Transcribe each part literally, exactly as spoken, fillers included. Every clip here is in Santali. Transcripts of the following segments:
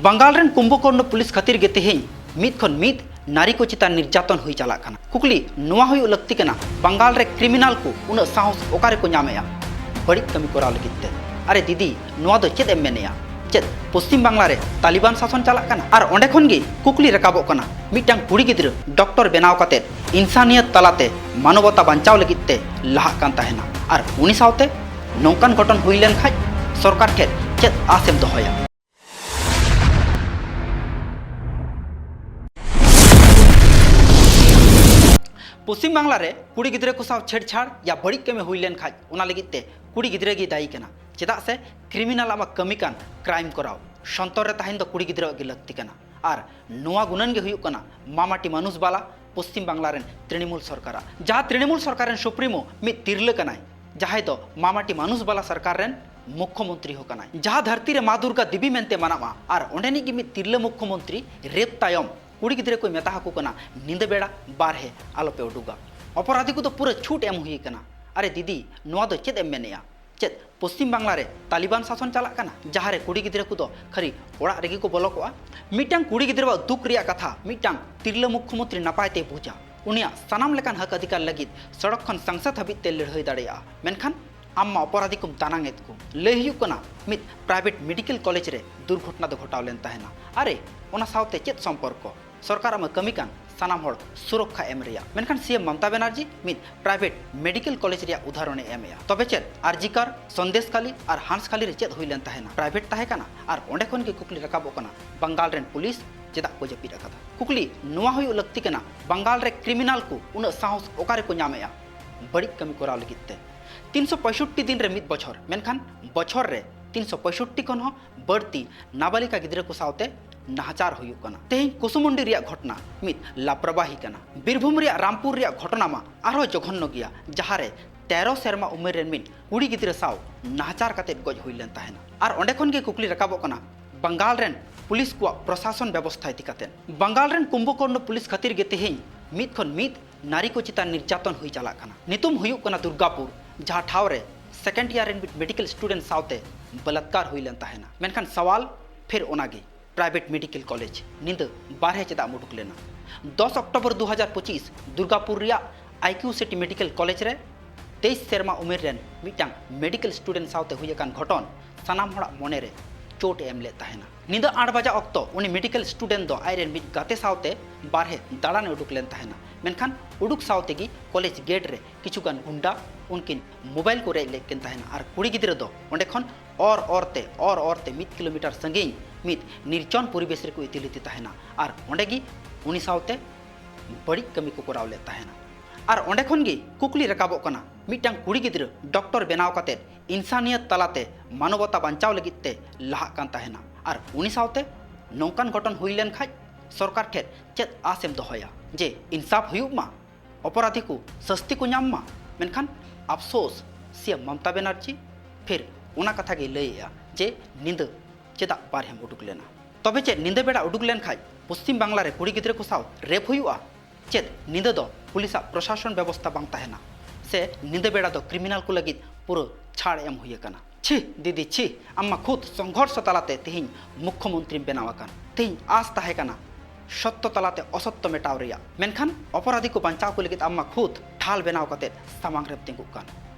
ᱵᱟᱝᱜᱟᱞ ᱨᱮᱱ ᱠᱩᱢᱵᱷᱚᱠᱚᱨᱱᱚ ᱯᱩᱞᱤᱥ ᱠᱷᱟᱹᱛᱤᱨ ᱜᱮ ᱛᱮᱦᱮᱧ ᱢᱤᱫ ᱠᱷᱚᱱ ᱢᱤᱫ ᱱᱟᱨᱤ ᱠᱚ ᱪᱮᱛᱟᱱ ᱱᱤᱨᱡᱟᱛᱚᱱ ᱦᱩᱭ ᱪᱟᱞᱟᱜ ᱠᱟᱱᱟ᱾ ᱠᱩᱠᱞᱤ ᱱᱚᱣᱟ ᱦᱩᱭᱩᱜ ᱞᱟᱹᱠᱛᱤ ᱠᱟᱱᱟ, ᱵᱟᱝᱜᱟᱞ ᱨᱮ ᱠᱨᱤᱢᱤᱱᱟᱞ ᱠᱚ ᱩᱱᱟᱹᱜ ᱥᱟᱦᱚᱥ ᱚᱠᱟ ᱨᱮᱠᱚ ᱧᱟᱢᱮᱜᱼᱟ? ᱵᱟᱹᱲᱤᱡ ᱠᱟᱹᱢᱤ ᱠᱚᱨᱟᱣ ᱞᱟᱹᱜᱤᱫ ᱛᱮ᱾ ᱟᱨᱮ ᱫᱤᱫᱤ, ᱱᱚᱣᱟ ᱫᱚ ᱪᱮᱫ ᱮᱢ ᱢᱮᱱᱮᱜᱼᱟ? ᱪᱮᱫ ᱯᱚᱥᱪᱤᱢ ᱵᱟᱝᱞᱟ ᱨᱮ ᱛᱟᱞᱤᱵᱟᱱ ᱥᱟᱥᱚᱱ ᱪᱟᱞᱟᱜ ᱠᱟᱱᱟ? ᱟᱨ ᱚᱸᱰᱮ ᱠᱷᱚᱱ ᱜᱮ ᱠᱩᱠᱞᱤ ᱨᱟᱠᱟᱵᱚᱜ ᱠᱟᱱᱟ, ᱢᱤᱫᱴᱟᱝ ᱠᱩᱲᱤ ᱜᱤᱫᱽᱨᱟᱹ ᱰᱚᱠᱴᱚᱨ ᱵᱮᱱᱟᱣ ᱠᱟᱛᱮ ᱤᱱᱥᱟᱱᱤᱭᱟᱛ ᱛᱟᱞᱟᱛᱮ ᱢᱟᱱᱚᱵᱚᱛᱟ ᱵᱟᱧᱪᱟᱣ ᱞᱟᱹᱜᱤᱫ ᱛᱮ ᱞᱟᱦᱟᱜ ᱠᱟᱱ ᱛᱟᱦᱮᱱᱟ, ᱟᱨ ᱩᱱᱤ ᱥᱟᱶᱛᱮ ᱱᱚᱝᱠᱟᱱ ᱜᱷᱚᱴᱚᱱ ᱦᱩᱭ ᱞᱮᱱ ᱠᱷᱟᱡ ᱥᱚᱨᱠᱟᱨ ᱴᱷᱮᱱ ᱪᱮᱫ ᱟᱥ ᱮᱢ ᱫᱚᱦᱚᱭᱟ? ᱯᱚᱥᱪᱤᱢ ᱵᱟᱝᱞᱟ ᱨᱮ ᱠᱩᱲᱤ ᱜᱤᱫᱽᱨᱟᱹ ᱠᱚ ᱥᱟᱶ ᱪᱷᱮᱲᱪᱷᱟᱲ ᱭᱟ ᱵᱟᱹᱲᱤᱡ ᱠᱟᱹᱢᱤ ᱦᱩᱭ ᱞᱮᱱ ᱠᱷᱟᱡ, ᱚᱱᱟ ᱞᱟᱹᱜᱤᱫ ᱛᱮ ᱠᱩᱲᱤ ᱜᱤᱫᱽᱨᱟᱹ ᱜᱮᱭ ᱫᱟᱭᱤ ᱠᱟᱱᱟ᱾ ᱪᱮᱫᱟᱜ ᱥᱮ ᱠᱨᱤᱢᱤᱱᱟᱞ ᱟᱢᱟᱜ ᱠᱟᱹᱢᱤ ᱠᱟᱱ ᱠᱨᱟᱭᱤᱢ ᱠᱚᱨᱟᱣ, ᱥᱚᱱᱛᱚᱨ ᱨᱮ ᱛᱟᱦᱮᱱ ᱫᱚ ᱠᱩᱲᱤ ᱜᱤᱫᱽᱨᱟᱹᱣᱟᱜ ᱜᱮ ᱞᱟᱹᱠᱛᱤ ᱠᱟᱱᱟ᱾ ᱟᱨ ᱱᱚᱣᱟ ᱜᱩᱱᱟᱹᱱ ᱜᱮ ᱦᱩᱭᱩᱜ ᱠᱟᱱᱟ ᱢᱟᱢᱟᱴᱤ ᱢᱟᱱᱩᱥ ᱵᱟᱞᱟ ᱯᱚᱥᱪᱤᱢ ᱵᱟᱝᱞᱟ ᱨᱮᱱ ᱛᱨᱤᱱᱢᱩᱞ ᱥᱚᱨᱠᱟᱨᱟᱜ᱾ ᱡᱟᱦᱟᱸ ᱛᱨᱤᱱᱢᱩᱞ ᱥᱚᱨᱠᱟᱨ ᱨᱮᱱ ᱥᱩᱯᱨᱤᱢᱳ ᱢᱤᱫ ᱛᱤᱨᱞᱟᱹ ᱠᱟᱱᱟᱭ, ᱡᱟᱦᱟᱸᱭ ᱫᱚ ᱢᱟᱢᱟᱴᱤ ᱢᱟᱱᱩᱥ ᱵᱟᱞᱟ ᱥᱚᱨᱠᱟᱨ ᱨᱮᱱ ᱢᱩᱠᱠᱷᱚ ᱢᱚᱱᱛᱨᱤ ᱦᱚᱸ ᱠᱟᱱᱟᱭ᱾ ᱡᱟᱦᱟᱸ ᱫᱷᱟᱹᱨᱛᱤ ᱨᱮ ᱢᱟ ᱫᱩᱨᱜᱟ ᱫᱮᱵᱤ ᱢᱮᱱᱛᱮ ᱢᱟᱱᱟᱣᱟ ᱟᱨ ᱚᱸᱰᱮᱱᱤᱡ ᱜᱮ ᱢᱤᱫ ᱛᱤᱨᱞᱟᱹ ᱢᱩᱠᱠᱷᱚ ᱢᱚᱱᱛᱨᱤ ᱨᱮᱯ ᱛᱟᱭᱚᱢ ᱠᱩᱲᱤ ᱜᱤᱫᱽᱨᱟᱹ ᱠᱚᱭ ᱢᱮᱛᱟ ᱟᱠᱚ ᱠᱟᱱᱟ, "ᱧᱤᱫᱟᱹ ᱵᱮᱲᱟ ᱵᱟᱨᱦᱮ ᱟᱞᱚᱯᱮ ᱩᱰᱩᱠᱟ᱾" ᱚᱯᱚᱨᱟᱫᱷᱤ ᱠᱚᱫᱚ ᱯᱩᱨᱟᱹ ᱪᱷᱩᱴ ᱮᱢ ᱦᱩᱭ ᱠᱟᱱᱟ᱾ ᱟᱨᱮ ᱫᱤᱫᱤ, ᱱᱚᱣᱟ ᱫᱚ ᱪᱮᱫ ᱮᱢ ᱢᱮᱱᱮᱜᱼᱟ? ᱪᱮᱫ ᱯᱚᱥᱪᱤᱢ ᱵᱟᱝᱞᱟ ᱨᱮ ᱛᱟᱞᱤᱵᱟᱱ ᱥᱟᱥᱚᱱ ᱪᱟᱞᱟᱜ ᱠᱟᱱᱟ, ᱡᱟᱦᱟᱸ ᱨᱮ ᱠᱩᱲᱤ ᱜᱤᱫᱽᱨᱟᱹ ᱠᱚᱫᱚ ᱠᱷᱟᱹᱞᱤ ᱚᱲᱟᱜ ᱨᱮᱜᱮ ᱠᱚ ᱵᱚᱞᱚ ᱠᱚᱜᱼᱟ? ᱢᱤᱫᱴᱟᱝ ᱠᱩᱲᱤ ᱜᱤᱫᱽᱨᱟᱹᱣᱟᱜ ᱫᱩᱠ ᱨᱮᱭᱟᱜ ᱠᱟᱛᱷᱟ ᱢᱤᱫᱴᱟᱝ ᱛᱤᱨᱞᱟᱹ ᱢᱩᱠᱠᱷᱚ ᱢᱚᱱᱛᱨᱤ ᱱᱟᱯᱟᱭ ᱛᱮᱭ ᱵᱩᱡᱟ᱾ ᱩᱱᱤᱭᱟᱜ ᱥᱟᱱᱟᱢ ᱞᱮᱠᱟᱱ ᱦᱚᱠ ᱚᱫᱷᱤᱠᱟᱨ ᱞᱟᱹᱜᱤᱫ ᱥᱚᱲᱚᱠ ᱠᱷᱚᱱ ᱥᱟᱝᱥᱚᱫ ᱦᱟᱹᱵᱤᱡ ᱛᱮ ᱞᱟᱹᱲᱦᱟᱹᱭ ᱫᱟᱲᱮᱭᱟᱜᱼᱟ᱾ ᱢᱮᱱᱠᱷᱟᱱ ᱟᱢ ᱢᱟ ᱚᱯᱚᱨᱟᱫᱷᱤ ᱠᱚᱢ ᱫᱟᱱᱟᱝ ᱮᱫ ᱠᱚ᱾ ᱞᱟᱹᱭ ᱦᱩᱭᱩᱜ ᱠᱟᱱᱟ, ᱢᱤᱫ ᱯᱨᱟᱭᱵᱷᱮᱴ ᱢᱮᱰᱤᱠᱮᱞ ᱠᱚᱞᱮᱡᱽ ᱨᱮ ᱫᱩᱨᱜᱷᱚᱴᱚᱱᱟ ᱫᱚ ᱜᱷᱚᱴᱟᱣ ᱞᱮᱱ ᱛᱟᱦᱮᱱᱟ᱾ ᱟᱨᱮ, ᱚᱱᱟ ᱥᱟᱶᱛᱮ ᱪᱮᱫ ᱥᱚᱢᱯᱚᱨᱠᱚ? ᱥᱚᱨᱠᱟᱨ ᱟᱢᱮ ᱠᱟᱹᱢᱤ ᱠᱟᱱ ᱥᱟᱱᱟᱢ ᱦᱚᱲ ᱥᱩᱨᱚᱠᱠᱷᱟ ᱮᱢ ᱨᱮᱭᱟᱜ᱾ ᱢᱮᱱᱠᱷᱟᱱ ᱥᱤ ᱮᱢ ᱢᱚᱢᱚᱛᱟ ᱵᱮᱱᱟᱨᱡᱤ ᱢᱤᱫ ᱯᱨᱟᱭᱵᱷᱮᱴ ᱢᱮᱰᱤᱠᱮᱞ ᱠᱚᱞᱮᱡᱽ ᱨᱮᱭᱟᱜ ᱩᱫᱟᱦᱚᱨᱚᱱᱮ ᱮᱢᱮᱜᱼᱟ᱾ ᱛᱚᱵᱮ ᱪᱮᱫ ᱟᱨ ᱡᱤ ᱠᱟᱨ, ᱥᱚᱱᱫᱮᱥ ᱠᱷᱟᱞᱤ ᱟᱨ ᱦᱟᱸᱥ ᱠᱷᱟᱞᱤ ᱨᱮ ᱪᱮᱫ ᱦᱩᱭ ᱞᱮᱱ ᱛᱟᱦᱮᱱᱟ? ᱯᱨᱟᱭᱵᱷᱮᱴ ᱛᱟᱦᱮᱸ ᱠᱟᱱᱟ᱾ ᱟᱨ ᱚᱸᱰᱮ ᱠᱷᱚᱱ ᱜᱮ ᱠᱩᱠᱞᱤ ᱨᱟᱠᱟᱵᱚᱜ ᱠᱟᱱᱟ, ᱵᱟᱝᱜᱟᱞ ᱨᱮᱱ ᱯᱩᱞᱤᱥ ᱪᱮᱫᱟᱜ ᱠᱚ ᱡᱟᱹᱯᱤᱫ ᱟᱠᱟᱫᱟ? ᱠᱩᱠᱞᱤ ᱱᱚᱣᱟ ᱦᱩᱭᱩᱜ ᱞᱟᱹᱠᱛᱤ ᱠᱟᱱᱟ, ᱵᱟᱝᱜᱟᱞ ᱨᱮ ᱠᱨᱤᱢᱤᱱᱟᱞ ᱠᱚ ᱩᱱᱟᱹᱜ ᱥᱟᱦᱚᱥ ᱚᱠᱟ ᱨᱮᱠᱚ ᱧᱟᱢᱮᱜᱼᱟ ᱵᱟᱹᱲᱤᱡ ᱠᱟᱹᱢᱤ ᱠᱚᱨᱟᱣ ᱞᱟᱹᱜᱤᱫ ᱛᱮ? ᱛᱤᱱᱥᱚ ᱯᱚᱸᱭᱥᱚᱴᱴᱤ ᱫᱤᱱ ᱨᱮ ᱢᱤᱫ ᱵᱚᱪᱷᱚᱨ, ᱢᱮᱱᱠᱷᱟᱱ ᱵᱚᱪᱷᱚᱨ ᱨᱮ ᱛᱤᱱᱥᱚ ᱯᱚᱸᱭᱥᱚᱴᱴᱤ ᱠᱷᱚᱱ ᱦᱚᱸ ᱵᱟᱹᱲᱛᱤ ᱱᱟᱵᱟᱞᱤᱠᱟ ᱜᱤᱫᱽᱨᱟᱹ ᱠᱚ ᱥᱟᱶᱛᱮ ᱱᱟᱦᱟᱪᱟᱨ ᱦᱩᱭᱩᱜ ᱠᱟᱱᱟ᱾ ᱛᱮᱦᱮᱧ ᱠᱩᱥᱩᱢᱩᱱᱰᱤ ᱨᱮᱭᱟᱜ ᱜᱷᱚᱴᱚᱱᱟ ᱢᱤᱫ ᱞᱟᱯᱨᱟᱵᱟᱦᱤ ᱠᱟᱱᱟ᱾ ᱵᱤᱨᱵᱷᱩᱢ ᱨᱮᱭᱟᱜ ᱨᱟᱢᱯᱩᱨ ᱨᱮᱭᱟᱜ ᱜᱷᱚᱴᱚᱱᱟ ᱢᱟ ᱟᱨᱦᱚᱸ ᱡᱚᱜᱷᱚᱱᱱᱚ ᱜᱮᱭᱟ, ᱡᱟᱦᱟᱸ ᱨᱮ ᱛᱮᱨᱚ ᱥᱮᱨᱢᱟ ᱩᱢᱮᱨ ᱨᱮᱱ ᱢᱤᱫ ᱠᱩᱲᱤ ᱜᱤᱫᱽᱨᱟᱹ ᱥᱟᱶ ᱱᱟᱦᱟᱪᱟᱨ ᱠᱟᱛᱮ ᱜᱚᱡ ᱦᱩᱭ ᱞᱮᱱ ᱛᱟᱦᱮᱱᱟ᱾ ᱟᱨ ᱚᱸᱰᱮ ᱠᱷᱚᱱ ᱜᱮ ᱠᱩᱠᱞᱤ ᱨᱟᱠᱟᱵᱚᱜ ᱠᱟᱱᱟ, ᱵᱟᱝᱜᱟᱞ ᱨᱮᱱ ᱯᱩᱞᱤᱥ ᱠᱚᱣᱟᱜ ᱯᱨᱚᱥᱟᱥᱚᱱ ᱵᱮᱵᱚᱥᱛᱷᱟ ᱤᱫᱤ ᱠᱟᱛᱮ᱾ ᱵᱟᱝᱜᱟᱞ ᱨᱮᱱ ᱠᱩᱢᱵᱷᱚᱠᱚᱨᱱᱚ ᱯᱩᱞᱤᱥ ᱠᱷᱟᱹᱛᱤᱨ ᱜᱮ ᱛᱮᱦᱮᱧ ᱢᱤᱫ ᱠᱷᱚᱱ ᱢᱤᱫ ᱱᱟᱨᱤ ᱠᱚ ᱪᱮᱛᱟᱱ ᱱᱤᱨᱡᱟᱛᱚᱱ ᱦᱩᱭ ᱪᱟᱞᱟᱜ ᱠᱟᱱᱟ᱾ ᱧᱩᱛᱩᱢ ᱦᱩᱭᱩᱜ ᱠᱟᱱᱟ ᱫᱩᱨᱜᱟᱯᱩᱨ, ᱡᱟᱦᱟᱸ ᱴᱷᱟᱶ ᱨᱮ ᱥᱮᱠᱮᱱᱰ ᱤᱭᱟᱨ ᱨᱮᱱ ᱢᱤᱫ ᱢᱮᱰᱤᱠᱮᱞ ᱥᱴᱩᱰᱮᱱᱴ ᱥᱟᱶᱛᱮ ᱵᱚᱞᱟᱛᱠᱟᱨ ᱦᱩᱭ ᱞᱮᱱ ᱛᱟᱦᱮᱱᱟ᱾ ᱢᱮᱱᱠᱷᱟᱱ ᱥᱟᱣᱟᱞ ᱯᱷᱤᱨ ᱚᱱᱟᱜᱮ, ᱯᱨᱟᱭᱵᱷᱮᱴ ᱢᱮᱰᱤᱠᱮᱞ ᱠᱚᱞᱮᱡᱽ ᱧᱤᱫᱟᱹ ᱵᱟᱨᱦᱮ ᱪᱮᱫᱟᱜ ᱮᱢ ᱩᱰᱩᱠ ᱞᱮᱱᱟ? ᱫᱚᱥ ᱚᱠᱴᱳᱵᱚᱨ ᱫᱩ ᱦᱟᱡᱟᱨ ᱯᱚᱸᱪᱤᱥ ᱫᱩᱨᱜᱟᱯᱩᱨ ᱨᱮᱭᱟᱜ ᱟᱭᱠᱤᱭᱩ ᱥᱤᱴᱤ ᱢᱮᱰᱤᱠᱮᱞ ᱠᱚᱞᱮᱡᱽ ᱨᱮ ᱛᱮᱭᱤᱥ ᱥᱮᱨᱢᱟ ᱩᱢᱮᱨ ᱨᱮᱱ ᱢᱤᱫᱴᱟᱝ ᱢᱮᱰᱤᱠᱮᱞ ᱥᱴᱩᱰᱮᱱᱴ ᱥᱟᱶᱛᱮ ᱦᱩᱭ ᱟᱠᱟᱱ ᱜᱷᱚᱴᱚᱱ ᱥᱟᱱᱟᱢ ᱦᱚᱲᱟᱜ ᱢᱚᱱᱮ ᱨᱮ ᱪᱳᱴ ᱮ ᱮᱢ ᱞᱮᱫ ᱛᱟᱦᱮᱱᱟ᱾ ᱧᱤᱫᱟᱹ ᱟᱴ ᱵᱟᱡᱟ ᱚᱠᱛᱚ ᱩᱱᱤ ᱢᱮᱰᱤᱠᱮᱞ ᱥᱴᱩᱰᱮᱱᱴ ᱫᱚ ᱟᱡᱨᱮᱱ ᱢᱤᱫ ᱜᱟᱛᱮ ᱥᱟᱶᱛᱮ ᱵᱟᱨᱦᱮ ᱫᱟᱬᱟᱱ ᱮ ᱩᱰᱩᱠ ᱞᱮᱱ ᱛᱟᱦᱮᱱᱟ᱾ ᱢᱮᱱᱠᱷᱟᱱ ᱩᱰᱩᱠ ᱥᱟᱶ ᱛᱮᱜᱮ ᱠᱚᱞᱮᱡᱽ ᱜᱮᱴ ᱨᱮ ᱠᱤᱪᱷᱩᱜᱟᱱ ᱜᱩᱱᱰᱟ ᱩᱱᱠᱤᱱ ᱢᱳᱵᱟᱭᱤᱞ ᱠᱚ ᱨᱮᱡ ᱞᱮᱫ ᱠᱤᱱ ᱛᱟᱦᱮᱱᱟ ᱟᱨ ᱠᱩᱲᱤ ᱜᱤᱫᱽᱨᱟᱹ ᱫᱚ ᱚᱸᱰᱮ ᱠᱷᱚᱱ ᱚᱨ ᱚᱨ ᱛᱮ ᱚᱨ ᱚᱨ ᱛᱮ ᱢᱤᱫ ᱠᱤᱞᱳᱢᱤᱴᱟᱨ ᱥᱟᱺᱜᱤᱧ ᱢᱤᱫ ᱱᱤᱨᱡᱚᱱ ᱯᱚᱨᱤᱵᱮᱥ ᱨᱮᱠᱚ ᱤᱫᱤ ᱞᱮᱫᱮ ᱛᱟᱦᱮᱱᱟ ᱟᱨ ᱚᱸᱰᱮ ᱜᱮ ᱩᱱᱤ ᱥᱟᱶᱛᱮ ᱵᱟᱹᱲᱤᱡ ᱠᱟᱹᱢᱤ ᱠᱚ ᱠᱚᱨᱟᱣ ᱞᱮᱫ ᱛᱟᱦᱮᱱᱟ᱾ ᱟᱨ ᱚᱸᱰᱮ ᱠᱷᱚᱱ ᱜᱮ ᱠᱩᱠᱞᱤ ᱨᱟᱠᱟᱵᱚᱜ ᱠᱟᱱᱟ, ᱢᱤᱫᱴᱟᱝ ᱠᱩᱲᱤ ᱜᱤᱫᱽᱨᱟᱹ ᱰᱚᱠᱴᱚᱨ ᱵᱮᱱᱟᱣ ᱠᱟᱛᱮ ᱤᱱᱥᱟᱱᱤᱭᱟᱹᱛ ᱛᱟᱞᱟᱛᱮ ᱢᱟᱱᱚᱵᱚᱛᱟ ᱵᱟᱧᱪᱟᱣ ᱞᱟᱹᱜᱤᱫ ᱛᱮ ᱞᱟᱦᱟᱜ ᱠᱟᱱ ᱛᱟᱦᱮᱱᱟ ᱟᱨ ᱩᱱᱤ ᱥᱟᱶᱛᱮ ᱱᱚᱝᱠᱟᱱ ᱜᱷᱚᱴᱚᱱ ᱦᱩᱭ ᱞᱮᱱ ᱠᱷᱟᱡ ᱥᱚᱨᱠᱟᱨ ᱴᱷᱮᱱ ᱪᱮᱫ ᱟᱥ ᱮᱢ ᱫᱚᱦᱚᱭᱟ ᱡᱮ ᱤᱱᱥᱟᱯ ᱦᱩᱭᱩᱜ ᱢᱟ, ᱚᱯᱚᱨᱟᱫᱷᱤ ᱠᱚ ᱥᱟᱹᱥᱛᱤ ᱠᱚ ᱧᱟᱢ ᱢᱟ? ᱢᱮᱱᱠᱷᱟᱱ ᱟᱯᱥᱳᱥ, ᱥᱤ ᱮᱢ ᱢᱚᱢᱚᱛᱟ ᱵᱮᱱᱟᱨᱡᱤ ᱯᱷᱤᱨ ᱚᱱᱟ ᱠᱟᱛᱷᱟ ᱜᱮᱭ ᱞᱟᱹᱭᱮᱜᱼᱟ ᱡᱮ ᱧᱤᱫᱟᱹ ᱪᱮᱫᱟᱜ ᱵᱟᱨᱦᱮᱢ ᱩᱰᱩᱠ ᱞᱮᱱᱟ? ᱛᱚᱵᱮ ᱪᱮᱫ ᱧᱤᱫᱟᱹ ᱵᱮᱲᱟ ᱩᱰᱩᱠ ᱞᱮᱱ ᱠᱷᱟᱡ ᱯᱚᱥᱪᱤᱢ ᱵᱟᱝᱞᱟ ᱨᱮ ᱠᱩᱲᱤ ᱜᱤᱫᱽᱨᱟᱹ ᱠᱚ ᱥᱟᱶ ᱨᱮᱯ ᱦᱩᱭᱩᱜᱼᱟ? ᱪᱮᱫ ᱧᱤᱫᱟᱹ ᱫᱚ ᱯᱩᱞᱤᱥᱟᱜ ᱯᱨᱚᱥᱟᱥᱚᱱ ᱵᱮᱵᱚᱥᱛᱷᱟ ᱵᱟᱝ ᱛᱟᱦᱮᱱᱟ? ᱥᱮ ᱧᱤᱫᱟᱹ ᱵᱮᱲᱟ ᱫᱚ ᱠᱨᱤᱢᱤᱱᱟᱞ ᱠᱚ ᱞᱟᱹᱜᱤᱫ ᱯᱩᱨᱟᱹ ᱪᱷᱟᱲ ᱮᱢ ᱦᱩᱭ ᱟᱠᱟᱱᱟ? ᱪᱷᱤ ᱫᱤᱫᱤ ᱪᱷᱤ, ᱟᱢ ᱢᱟ ᱠᱷᱩᱫ ᱥᱚᱝᱜᱷᱚᱨᱥᱚ ᱛᱟᱞᱟᱛᱮ ᱛᱮᱦᱮᱧ ᱢᱩᱠᱠᱷᱚ ᱢᱚᱱᱛᱨᱤᱢ ᱵᱮᱱᱟᱣ ᱟᱠᱟᱱ᱾ ᱛᱮᱦᱮᱧ ᱟᱥ ᱛᱟᱦᱮᱸ ᱠᱟᱱᱟ ᱥᱚᱛᱛᱚ ᱛᱟᱞᱟᱛᱮ ᱚᱥᱚᱛᱛᱚ ᱢᱮᱴᱟᱣ ᱨᱮᱭᱟᱜ, ᱢᱮᱱᱠᱷᱟᱱ ᱚᱯᱚᱨᱟᱫᱷᱤ ᱠᱚ ᱵᱟᱧᱪᱟᱣ ᱠᱚ ᱞᱟᱹᱜᱤᱫ ᱟᱢ ᱢᱟ ᱠᱷᱩᱫ ᱰᱷᱟᱞ ᱵᱮᱱᱟᱣ ᱠᱟᱛᱮ ᱥᱟᱢᱟᱝ ᱨᱮᱢ ᱛᱤᱸᱜᱩᱜ ᱠᱟᱱ᱾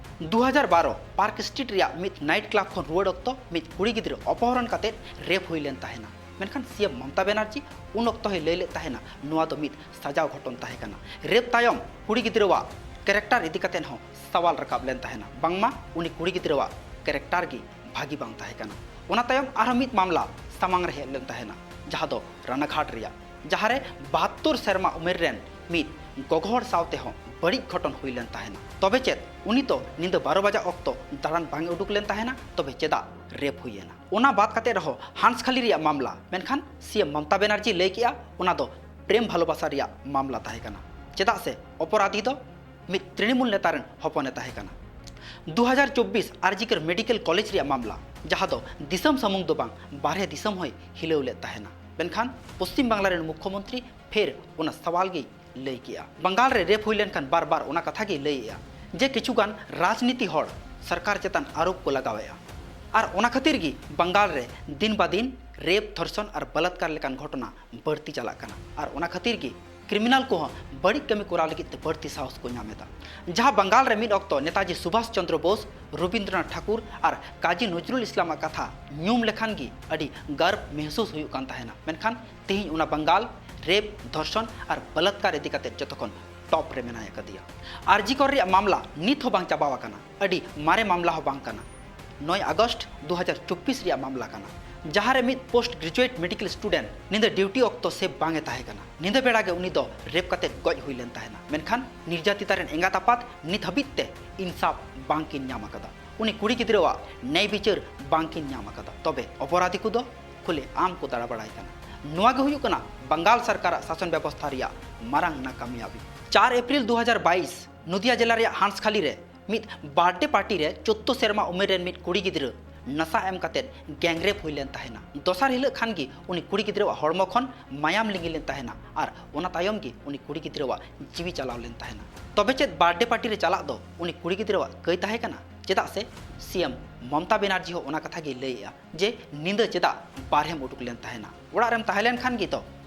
ᱫᱩ ᱦᱟᱡᱟᱨ ᱵᱟᱨᱚ ᱯᱟᱨᱠ ᱥᱴᱨᱤᱴ ᱨᱮᱭᱟᱜ ᱢᱤᱫ ᱱᱟᱭᱤᱴ ᱠᱞᱟᱵ ᱠᱷᱚᱱ ᱨᱩᱣᱟᱹᱲ ᱚᱠᱛᱚ ᱢᱤᱫ ᱠᱩᱲᱤ ᱜᱤᱫᱽᱨᱟᱹ ᱚᱯᱚᱦᱚᱨᱚᱱ ᱠᱟᱛᱮ ᱨᱮᱯ ᱦᱩᱭ ᱞᱮᱱ ᱛᱟᱦᱮᱱᱟ, ᱢᱮᱱᱠᱷᱟᱱ ᱥᱤ ᱮᱢ ᱢᱚᱢᱚᱛᱟ ᱵᱮᱱᱟᱨᱡᱤ ᱩᱱ ᱚᱠᱛᱚ ᱦᱚᱸᱭ ᱞᱟᱹᱭ ᱞᱮᱫ ᱛᱟᱦᱮᱱᱟ ᱱᱚᱣᱟ ᱫᱚ ᱢᱤᱫ ᱥᱟᱡᱟᱣ ᱜᱷᱚᱴᱚᱱ ᱛᱟᱦᱮᱸ ᱠᱟᱱᱟ᱾ ᱨᱮᱯ ᱛᱟᱭᱚᱢ ᱠᱩᱲᱤ ᱜᱤᱫᱽᱨᱟᱹᱣᱟᱜ ᱠᱮᱨᱮᱠᱴᱟᱨ ᱤᱫᱤ ᱠᱟᱛᱮ ᱦᱚᱸ ᱥᱟᱣᱟᱞ ᱨᱟᱠᱟᱵ ᱞᱮᱱ ᱛᱟᱦᱮᱱᱟ, ᱵᱟᱝᱢᱟ ᱩᱱᱤ ᱠᱩᱲᱤ ᱜᱤᱫᱽᱨᱟᱹᱣᱟᱜ ᱠᱮᱨᱮᱠᱴᱟᱨ ᱜᱮ ᱵᱷᱟᱹᱜᱤ ᱵᱟᱝ ᱛᱟᱦᱮᱸ ᱠᱟᱱᱟ᱾ ᱚᱱᱟ ᱛᱟᱭᱚᱢ ᱟᱨᱦᱚᱸ ᱢᱤᱫ ᱢᱟᱢᱞᱟ ᱥᱟᱢᱟᱝ ᱨᱮ ᱦᱮᱡ ᱞᱮᱱ ᱛᱟᱦᱮᱱᱟ, ᱡᱟᱦᱟᱸ ᱫᱚ ᱨᱟᱱᱟᱜᱷᱟᱴ ᱨᱮᱭᱟᱜ, ᱡᱟᱦᱟᱸ ᱨᱮ ᱵᱟᱦᱟᱛᱛᱳᱨ ᱥᱮᱨᱢᱟ ᱩᱢᱮᱨ ᱨᱮᱱ ᱢᱤᱫ ᱜᱚᱜᱚ ᱦᱚᱲ ᱥᱟᱶᱛᱮ ᱦᱚᱸ ᱵᱟᱹᱲᱤᱡ ᱜᱷᱚᱴᱚᱱ ᱦᱩᱭ ᱞᱮᱱ ᱛᱟᱦᱮᱱᱟ᱾ ᱛᱚᱵᱮ ᱪᱮᱫ ᱩᱱᱤ ᱫᱚ ᱧᱤᱫᱟᱹ ᱵᱟᱨᱚ ᱵᱟᱡᱟ ᱚᱠᱛᱚ ᱫᱟᱬᱟᱱ ᱵᱟᱝ ᱮ ᱩᱰᱩᱠ ᱞᱮᱱ ᱛᱟᱦᱮᱱᱟ? ᱛᱚᱵᱮ ᱪᱮᱫᱟᱜ ᱨᱮᱯ ᱦᱩᱭᱮᱱᱟ? ᱚᱱᱟ ᱵᱟᱫ ᱠᱟᱛᱮ ᱨᱮᱦᱚᱸ ᱦᱟᱸᱥᱠᱷᱟᱞᱤ ᱨᱮᱭᱟᱜ ᱢᱟᱢᱞᱟ, ᱢᱮᱱᱠᱷᱟᱱ ᱥᱤ ᱮᱢ ᱢᱚᱢᱚᱛᱟ ᱵᱮᱱᱟᱨᱡᱤ ᱞᱟᱹᱭ ᱠᱮᱜᱼᱟ ᱚᱱᱟ ᱫᱚ ᱯᱨᱮᱢ ᱵᱷᱟᱞᱚᱵᱟᱥᱟ ᱨᱮᱭᱟᱜ ᱢᱟᱢᱞᱟ ᱛᱟᱦᱮᱸ ᱠᱟᱱᱟ, ᱪᱮᱫᱟᱜ ᱥᱮ ᱚᱯᱚᱨᱟᱫᱷᱤ ᱫᱚ ᱢᱤᱫ ᱛᱨᱤᱱᱢᱩᱞ ᱱᱮᱛᱟ ᱨᱮᱱ ᱦᱚᱯᱚᱱᱮ ᱛᱟᱦᱮᱸ ᱠᱟᱱᱟ᱾ ᱫᱩ ᱦᱟᱡᱟᱨ ᱪᱚᱵᱵᱤᱥ ᱟᱨᱡᱤᱠᱚᱨ ᱢᱮᱰᱤᱠᱮᱞ ᱠᱚᱞᱮᱡᱽ ᱨᱮᱭᱟᱜ ᱢᱟᱢᱞᱟ, ᱡᱟᱦᱟᱸ ᱫᱚ ᱫᱤᱥᱚᱢ ᱥᱩᱢᱩᱝ ᱫᱚ ᱵᱟᱝ, ᱵᱟᱨᱦᱮ ᱫᱤᱥᱚᱢ ᱦᱚᱸᱭ ᱦᱤᱞᱟᱹᱣ ᱞᱮᱫ ᱛᱟᱦᱮᱱᱟ, ᱢᱮᱱᱠᱷᱟᱱ ᱯᱚᱥᱪᱤᱢ ᱵᱟᱝᱞᱟ ᱨᱮᱱ ᱢᱩᱠᱠᱷᱚ ᱢᱚᱱᱛᱨᱤ ᱯᱷᱮᱨ ᱚᱱᱟ ᱥᱟᱣᱟᱞ ᱜᱮᱭ ᱞᱟᱹᱭ ᱠᱮᱜᱼᱟ᱾ ᱵᱟᱝᱜᱟᱞ ᱨᱮ ᱨᱮᱯ ᱦᱩᱭ ᱞᱮᱱᱠᱷᱟᱱ ᱵᱟᱨ ᱵᱟᱨ ᱚᱱᱟ ᱠᱟᱛᱷᱟ ᱜᱮᱭ ᱞᱟᱹᱭᱮᱜᱼᱟ ᱡᱮ ᱠᱤᱪᱷᱩᱜᱟᱱ ᱨᱟᱡᱽᱱᱤᱛᱤ ᱦᱚᱲ ᱥᱚᱨᱠᱟᱨ ᱪᱮᱛᱟᱱ ᱟᱨᱳᱯ ᱠᱚ ᱞᱟᱜᱟᱣᱮᱜᱼᱟ ᱟᱨ ᱚᱱᱟ ᱠᱷᱟᱹᱛᱤᱨ ᱜᱮ ᱵᱟᱝᱜᱟᱞ ᱨᱮ ᱫᱤᱱ ᱵᱟ ᱫᱤᱱ ᱨᱮᱯ, ᱫᱷᱚᱨᱥᱚᱱ ᱟᱨ ᱵᱟᱞᱟᱛᱠᱟᱨ ᱞᱮᱠᱟᱱ ᱜᱷᱚᱴᱚᱱᱟ ᱵᱟᱹᱲᱛᱤ ᱪᱟᱞᱟᱜ ᱠᱟᱱᱟ᱾ ᱟᱨ ᱚᱱᱟ ᱠᱷᱟᱹᱛᱤᱨ ᱜᱮ ᱠᱨᱤᱢᱤᱱᱟᱞ ᱠᱚᱦᱚᱸ ᱵᱟᱹᱲᱤᱡ ᱠᱟᱹᱢᱤ ᱠᱚᱨᱟᱣ ᱞᱟᱹᱜᱤᱫ ᱛᱮ ᱵᱟᱹᱲᱛᱤ ᱥᱟᱦᱚᱥ ᱠᱚ ᱧᱟᱢ ᱮᱫᱟ᱾ ᱡᱟᱦᱟᱸ ᱵᱟᱝᱜᱟᱞ ᱨᱮ ᱢᱤᱫ ᱚᱠᱛᱚ ᱱᱮᱛᱟᱡᱤ ᱥᱩᱵᱷᱟᱥ ᱪᱚᱱᱫᱨᱚ ᱵᱳᱥ, ᱨᱚᱵᱤᱱᱫᱨᱚᱱᱟᱛᱷ ᱴᱷᱟᱠᱩᱨ ᱟᱨ ᱠᱟᱡᱤ ᱱᱚᱡᱨᱩᱞ ᱤᱥᱞᱟᱢᱟᱜ ᱠᱟᱛᱷᱟ ᱧᱩᱢ ᱞᱮᱠᱷᱟᱱ ᱜᱮ ᱟᱹᱰᱤ ᱜᱚᱨᱵ ᱢᱮᱦᱥᱩᱥ ᱦᱩᱭᱩᱜ ᱠᱟᱱ ᱛᱟᱦᱮᱱᱟ, ᱢᱮᱱᱠᱷᱟᱱ ᱛᱮᱦᱮᱧ ᱚᱱᱟ ᱵᱟᱝᱜᱟᱞ ᱨᱮᱯ, ᱫᱷᱚᱨᱥᱚᱱ ᱟᱨ ᱵᱟᱞᱟᱛᱠᱟᱨ ᱤᱫᱤ ᱠᱟᱛᱮ ᱡᱚᱛᱚ ᱠᱷᱚᱱ ᱴᱚᱯ ᱨᱮ ᱢᱮᱱᱟᱭ ᱟᱠᱟᱫᱮᱭᱟ᱾ ᱟᱨᱡᱤ ᱠᱚᱨ ᱨᱮᱭᱟᱜ ᱢᱟᱢᱞᱟ ᱱᱤᱛ ᱦᱚᱸ ᱵᱟᱝ ᱪᱟᱵᱟᱣ ᱟᱠᱟᱱᱟ᱾ ᱟᱹᱰᱤ ᱢᱟᱨᱮ ᱢᱟᱢᱞᱟ ᱦᱚᱸ ᱵᱟᱝ ᱠᱟᱱᱟ᱾ ᱱᱚᱭ ᱟᱜᱚᱥᱴ ᱫᱩ ᱦᱟᱡᱟᱨ ᱪᱚᱵᱵᱤᱥ ᱨᱮᱭᱟᱜ ᱢᱟᱢᱞᱟ ᱠᱟᱱᱟ, ᱡᱟᱦᱟᱸ ᱨᱮ ᱢᱤᱫ ᱯᱳᱥᱴ ᱜᱨᱮᱡᱩᱭᱮᱴ ᱢᱮᱰᱤᱠᱮᱞ ᱥᱴᱩᱰᱮᱱᱴ ᱧᱤᱫᱟᱹ ᱰᱤᱭᱩᱴᱤ ᱚᱠᱛᱚ ᱥᱮᱯᱷ ᱵᱟᱝ ᱮ ᱛᱟᱦᱮᱸ ᱠᱟᱱᱟ᱾ ᱧᱤᱫᱟᱹ ᱵᱮᱲᱟ ᱜᱮ ᱩᱱᱤ ᱫᱚ ᱨᱮᱯ ᱠᱟᱛᱮ ᱜᱚᱡ ᱦᱩᱭ ᱞᱮᱱ ᱛᱟᱦᱮᱱᱟ᱾ ᱢᱮᱱᱠᱷᱟᱱ ᱱᱤᱨᱡᱟᱛᱤᱛᱟ ᱨᱮᱱ ᱮᱸᱜᱟᱛ ᱟᱯᱟᱛ ᱱᱤᱛ ᱦᱟᱹᱵᱤᱡ ᱛᱮ ᱤᱱᱥᱟᱯ ᱵᱟᱝ ᱠᱤᱱ ᱧᱟᱢ ᱟᱠᱟᱫᱟ᱾ ᱩᱱᱤ ᱠᱩᱲᱤ ᱜᱤᱫᱽᱨᱟᱹᱣᱟᱜ ᱱᱮᱭ ᱵᱤᱪᱟᱹᱨ ᱵᱟᱝ ᱠᱤᱱ ᱧᱟᱢ ᱟᱠᱟᱫᱟ᱾ ᱛᱚᱵᱮ ᱚᱯᱚᱨᱟᱫᱷᱤ ᱠᱚᱫᱚ ᱠᱷᱩᱞᱮ ᱟᱢ ᱠᱚ ᱫᱟᱬᱟ ᱵᱟᱲᱟᱭ ᱠᱟᱱᱟ᱾ ᱱᱚᱣᱟ ᱜᱮ ᱦᱩᱭᱩᱜ ᱠᱟᱱᱟ ᱵᱟᱝᱜᱟᱞ ᱥᱚᱨᱠᱟᱨᱟᱜ ᱥᱟᱥᱚᱱ ᱵᱮᱵᱚᱥᱛᱷᱟ ᱨᱮᱭᱟᱜ ᱢᱟᱨᱟᱝ ᱱᱟᱠᱟᱢᱤᱭᱟᱵᱤ᱾ ᱪᱟᱨ ᱮᱯᱨᱤᱞ ᱫᱩ ᱦᱟᱡᱟᱨ ᱵᱟᱭᱤᱥ, ᱱᱚᱫᱤᱭᱟ ᱡᱮᱞᱟ ᱨᱮᱭᱟᱜ ᱦᱟᱸᱥᱠᱷᱟᱞᱤ ᱨᱮ ᱢᱤᱫ ᱵᱟᱨᱛᱷᱰᱮ ᱯᱟᱨᱴᱤ ᱨᱮ ᱪᱳᱫᱽᱫᱳ ᱥᱮᱨᱢᱟ ᱩᱢᱮᱨ ᱨᱮᱱ ᱢᱤᱫ ᱠᱩᱲᱤ ᱜᱤᱫᱽᱨᱟᱹ ᱱᱟᱥᱟ ᱮᱢ ᱠᱟᱛᱮ ᱜᱮᱝ ᱨᱮᱯ ᱦᱩᱭ ᱞᱮᱱ ᱛᱟᱦᱮᱱᱟ᱾ ᱫᱚᱥᱟᱨ ᱦᱤᱞᱳᱜ ᱠᱷᱟᱱ ᱜᱮ ᱩᱱᱤ ᱠᱩᱲᱤ ᱜᱤᱫᱽᱨᱟᱹᱣᱟᱜ ᱦᱚᱲᱢᱚ ᱠᱷᱚᱱ ᱢᱟᱭᱟᱢ ᱞᱤᱸᱜᱤ ᱞᱮᱱ ᱛᱟᱦᱮᱱᱟ ᱟᱨ ᱚᱱᱟ ᱛᱟᱭᱚᱢ ᱜᱮ ᱩᱱᱤ ᱠᱩᱲᱤ ᱜᱤᱫᱽᱨᱟᱹᱣᱟᱜ ᱡᱤᱣᱤ ᱪᱟᱞᱟᱣ ᱞᱮᱱ ᱛᱟᱦᱮᱱᱟ᱾ ᱛᱚᱵᱮ ᱪᱮᱫ ᱵᱟᱨᱛᱷᱰᱮ ᱯᱟᱨᱴᱤ ᱨᱮ ᱪᱟᱞᱟᱜ ᱫᱚ ᱩᱱᱤ ᱠᱩᱲᱤ ᱜᱤᱫᱽᱨᱟᱹᱣᱟᱜ ᱠᱟᱹᱭ ᱛᱟᱦᱮᱸ ᱠᱟᱱᱟ? ᱪᱮᱫᱟᱜ ᱥᱮ ᱥᱤ ᱮᱢ ᱢᱚᱢᱚᱛᱟ ᱵᱮᱱᱟᱨᱡᱤ ᱦᱚᱸ ᱚᱱᱟ ᱠᱟᱛᱷᱟ ᱜᱮᱭ ᱞᱟᱹᱭᱮᱜᱼᱟ ᱡᱮ ᱧᱤᱫᱟᱹ ᱪᱮᱫᱟᱜ ᱵᱟᱨᱦᱮᱢ ᱩᱰᱩᱠ ᱞᱮᱱ ᱛᱟᱦᱮᱱᱟ? ᱚᱲᱟᱜ ᱨᱮᱢ ᱛᱟᱦᱮᱸ ᱞᱮᱱ ᱠᱷᱟᱱ ᱜᱮᱛᱚ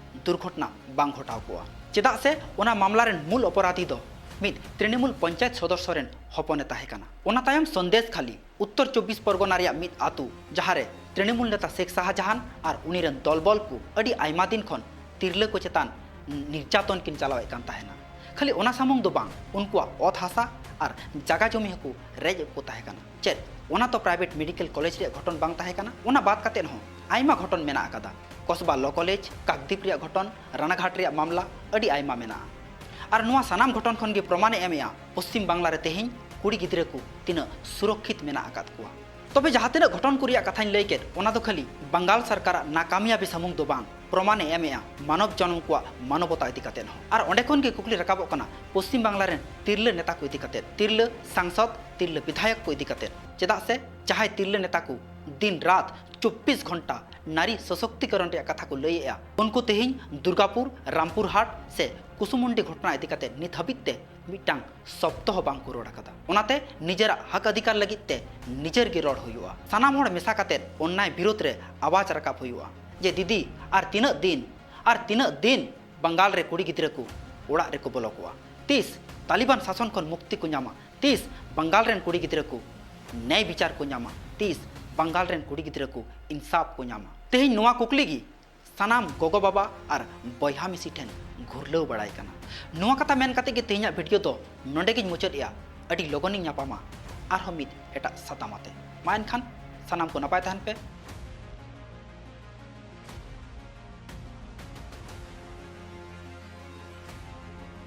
ᱫᱩᱨᱜᱷᱚᱴᱚᱱᱟ ᱵᱟᱝ ᱜᱷᱚᱴᱟᱣ ᱠᱚᱜᱼᱟ᱾ ᱪᱮᱫᱟᱜ ᱥᱮ ᱚᱱᱟ ᱢᱟᱢᱞᱟ ᱨᱮᱱ ᱢᱩᱞ ᱚᱯᱚᱨᱟᱫᱷᱤ ᱫᱚ ᱢᱤᱫ ᱛᱨᱤᱱᱢᱩᱞ ᱯᱚᱧᱪᱟᱭᱮᱛ ᱥᱚᱫᱚᱥᱥᱚ ᱨᱮᱱ ᱦᱚᱯᱚᱱᱮ ᱛᱟᱦᱮᱸ ᱠᱟᱱᱟ᱾ ᱚᱱᱟ ᱛᱟᱭᱚᱢ ᱥᱚᱱᱫᱮᱥ ᱠᱷᱟᱞᱤ, ᱩᱛᱛᱚᱨ ᱪᱚᱵᱵᱤᱥ ᱯᱚᱨᱜᱚᱱᱟ ᱨᱮᱭᱟᱜ ᱢᱤᱫ ᱟᱹᱛᱩ, ᱡᱟᱦᱟᱸ ᱨᱮ ᱛᱨᱤᱱᱢᱩᱞ ᱱᱮᱛᱟ ᱥᱮᱠ ᱥᱟᱦᱟᱡᱟᱦᱟᱱ ᱟᱨ ᱩᱱᱤ ᱨᱮᱱ ᱫᱚᱞᱵᱚᱞ ᱠᱚ ᱟᱹᱰᱤ ᱟᱭᱢᱟ ᱫᱤᱱ ᱠᱷᱚᱱ ᱛᱤᱨᱞᱟᱹ ᱠᱚ ᱪᱮᱛᱟᱱ ᱱᱤᱨᱡᱟᱛᱚᱱ ᱠᱤᱱ ᱪᱟᱞᱟᱣᱮᱫ ᱠᱟᱱ ᱛᱟᱦᱮᱱᱟ᱾ ᱠᱷᱟᱹᱞᱤ ᱚᱱᱟ ᱥᱩᱢᱩᱝ ᱫᱚ ᱵᱟᱝ, ᱩᱱᱠᱩᱣᱟᱜ ᱚᱛ ᱦᱟᱥᱟ ᱟᱨ ᱡᱟᱜᱟ ᱡᱚᱢᱤ ᱦᱚᱸᱠᱚ ᱨᱮᱡ ᱮᱫ ᱠᱚ ᱛᱟᱦᱮᱸ ᱠᱟᱱᱟ᱾ ᱪᱮᱫ ᱚᱱᱟ ᱛᱚ ᱯᱨᱟᱭᱵᱷᱮᱴ ᱢᱮᱰᱤᱠᱮᱞ ᱠᱚᱞᱮᱡᱽ ᱨᱮᱭᱟᱜ ᱜᱷᱚᱴᱚᱱ ᱵᱟᱝ ᱛᱟᱦᱮᱸ ᱠᱟᱱᱟ? ᱚᱱᱟ ᱵᱟᱫ ᱠᱟᱛᱮᱫ ᱦᱚᱸ ᱟᱭᱢᱟ ᱜᱷᱚᱴᱚᱱ ᱢᱮᱱᱟᱜ ᱟᱠᱟᱫᱟ᱾ ᱠᱚᱥᱵᱟ ᱞᱚ ᱠᱚᱞᱮᱡᱽ, ᱠᱟᱠᱫᱤᱯ ᱨᱮᱭᱟᱜ ᱜᱷᱚᱴᱚᱱ, ᱨᱟᱱᱟᱜᱷᱟᱴ ᱨᱮᱭᱟᱜ ᱢᱟᱢᱞᱟ, ᱟᱹᱰᱤ ᱟᱭᱢᱟ ᱢᱮᱱᱟᱜᱼᱟ᱾ ᱟᱨ ᱱᱚᱣᱟ ᱥᱟᱱᱟᱢ ᱜᱷᱚᱴᱚᱱ ᱠᱷᱚᱱ ᱜᱮ ᱯᱨᱚᱢᱟᱱᱮ ᱮᱢᱮᱜᱼᱟ ᱯᱚᱥᱪᱤᱢ ᱵᱟᱝᱞᱟ ᱨᱮ ᱛᱮᱦᱮᱧ ᱠᱩᱲᱤ ᱜᱤᱫᱽᱨᱟᱹ ᱠᱚ ᱛᱤᱱᱟᱹᱜ ᱥᱩᱨᱚᱠᱠᱷᱤᱛ ᱢᱮᱱᱟᱜ ᱟᱠᱟᱫ ᱠᱚᱣᱟ᱾ ᱛᱚᱵᱮ ᱡᱟᱦᱟᱸ ᱛᱤᱱᱟᱹᱜ ᱜᱷᱚᱴᱚᱱ ᱠᱚ ᱨᱮᱭᱟᱜ ᱠᱟᱛᱷᱟᱧ ᱞᱟᱹᱭ ᱠᱮᱫ, ᱚᱱᱟ ᱫᱚ ᱠᱷᱟᱹᱞᱤ ᱵᱟᱝᱜᱟᱞ ᱥᱚᱨᱠᱟᱨᱟᱜ ᱱᱟᱠᱟᱢᱤᱭᱟᱵᱤ ᱥᱩᱢᱩᱝ ᱫᱚ ᱵᱟᱝ, ᱯᱨᱚᱢᱟᱱᱮ ᱮᱢᱮᱜᱼᱟ ᱢᱟᱱᱚᱵ ᱡᱚᱱᱚᱢ ᱠᱚᱣᱟᱜ ᱢᱟᱱᱚᱵᱚᱛᱟ ᱤᱫᱤ ᱠᱟᱛᱮᱫ ᱦᱚᱸ᱾ ᱟᱨ ᱚᱸᱰᱮ ᱠᱷᱚᱱ ᱜᱮ ᱠᱩᱠᱞᱤ ᱨᱟᱠᱟᱵᱚᱜ ᱠᱟᱱᱟ ᱯᱚᱥᱪᱤᱢ ᱵᱟᱝᱞᱟ ᱨᱮᱱ ᱛᱤᱨᱞᱟᱹ ᱱᱮᱛᱟ ᱠᱚ ᱤᱫᱤ ᱠᱟᱛᱮᱫ, ᱛᱤᱨᱞᱟᱹ ᱥᱟᱝᱥᱚᱫ, ᱛᱤᱨᱞᱟᱹ ᱵᱤᱫᱷᱟᱭᱚᱠ ᱠᱚ ᱤᱫᱤ ᱠᱟᱛᱮᱫ᱾ ᱪᱮᱫᱟᱜ ᱥᱮ ᱡᱟᱦᱟᱸᱭ ᱛᱤᱨᱞᱟᱹ ᱱᱮᱛᱟ ᱠᱚ ᱫᱤᱱ ᱨᱟᱛ ᱪᱚᱵᱵᱤᱥ ᱜᱷᱚᱱᱴᱟ ᱱᱟᱨᱤ ᱥᱚᱥᱚᱠᱛᱤᱠᱚᱨᱚᱱ ᱨᱮᱭᱟᱜ ᱠᱟᱛᱷᱟ ᱠᱚ ᱞᱟᱹᱭᱮᱜᱼᱟ, ᱩᱱᱠᱩ ᱛᱮᱦᱮᱧ ᱫᱩᱨᱜᱟᱯᱩᱨ, ᱨᱟᱢᱯᱩᱨᱦᱟᱴ ᱥᱮ ᱠᱩᱥᱩᱢᱩᱱᱰᱤ ᱜᱷᱚᱴᱚᱱᱟ ᱤᱫᱤ ᱠᱟᱛᱮ ᱱᱤᱛ ᱦᱟᱹᱵᱤᱡ ᱛᱮ ᱢᱤᱫᱴᱟᱝ ᱥᱚᱵᱫᱚ ᱦᱚᱸ ᱵᱟᱝ ᱠᱚ ᱨᱚᱲ ᱟᱠᱟᱫᱟ᱾ ᱚᱱᱟᱛᱮ ᱱᱤᱡᱮᱨᱟᱜ ᱦᱚᱠ ᱚᱫᱷᱤᱠᱟᱨ ᱞᱟᱹᱜᱤᱫ ᱛᱮ ᱱᱤᱡᱮᱨ ᱜᱮ ᱨᱚᱲ ᱦᱩᱭᱩᱜᱼᱟ᱾ ᱥᱟᱱᱟᱢ ᱦᱚᱲ ᱢᱮᱥᱟ ᱠᱟᱛᱮ ᱚᱱᱱᱟᱭ ᱵᱤᱨᱳᱫᱷ ᱨᱮ ᱟᱣᱟᱡᱽ ᱨᱟᱠᱟᱵ ᱦᱩᱭᱩᱜᱼᱟ ᱡᱮ ᱫᱤᱫᱤ, ᱟᱨ ᱛᱤᱱᱟᱹᱜ ᱫᱤᱱ, ᱟᱨ ᱛᱤᱱᱟᱹᱜ ᱫᱤᱱ ᱵᱟᱝᱜᱟᱞ ᱨᱮ ᱠᱩᱲᱤ ᱜᱤᱫᱽᱨᱟᱹ ᱠᱚ ᱚᱲᱟᱜ ᱨᱮᱠᱚ ᱵᱚᱞᱚ ᱠᱚᱣᱟ? ᱛᱤᱥ ᱛᱟᱞᱤᱵᱟᱱ ᱥᱟᱥᱚᱱ ᱠᱷᱚᱱ ᱢᱩᱠᱛᱤ ᱠᱚ ᱧᱟᱢᱟ? ᱛᱤᱥ ᱵᱟᱝᱜᱟᱞ ᱨᱮᱱ ᱠᱩᱲᱤ ᱜᱤᱫᱽᱨᱟᱹ ᱠᱚ ᱱᱮᱭ ᱵᱤᱪᱟᱨ ᱠᱚ ᱧᱟᱢᱟ? ᱛᱤᱥ ᱵᱟᱝᱜᱟᱞ ᱨᱮᱱ ᱠᱩᱲᱤ ᱜᱤᱫᱽᱨᱟᱹ ᱠᱚ ᱤᱱᱥᱟᱯ ᱠᱚ ᱧᱟᱢᱟ? ᱛᱮᱦᱮᱧ ᱱᱚᱣᱟ ᱠᱩᱠᱞᱤ ᱜᱮ ᱥᱟᱱᱟᱢ ᱜᱚᱜᱚ ᱵᱟᱵᱟ ᱟᱨ ᱵᱚᱭᱦᱟ ᱢᱤᱥᱤ ᱴᱷᱮᱱ ᱜᱷᱩᱨᱞᱟᱹᱣ ᱵᱟᱲᱟᱭ ᱠᱟᱱᱟ᱾ ᱱᱚᱣᱟ ᱠᱟᱛᱷᱟ ᱢᱮᱱ ᱠᱟᱛᱮ ᱜᱮ ᱛᱮᱦᱮᱧᱟᱜ ᱵᱷᱤᱰᱤᱭᱳ ᱫᱚ ᱱᱚᱰᱮ ᱜᱤᱧ ᱢᱩᱪᱟᱹᱫ ᱮᱜᱼᱟ᱾ ᱟᱹᱰᱤ ᱞᱚᱜᱚᱱᱤᱧ ᱧᱟᱯᱟᱢᱟ ᱟᱨᱦᱚᱸ ᱢᱤᱫ ᱮᱴᱟᱜ ᱥᱟᱛᱟᱢ ᱟᱛᱮ᱾ ᱢᱟ ᱮᱱᱠᱷᱟᱱ ᱥᱟᱱᱟᱢ ᱠᱚ ᱱᱟᱯᱟᱭ ᱛᱟᱦᱮᱱ ᱯᱮ᱾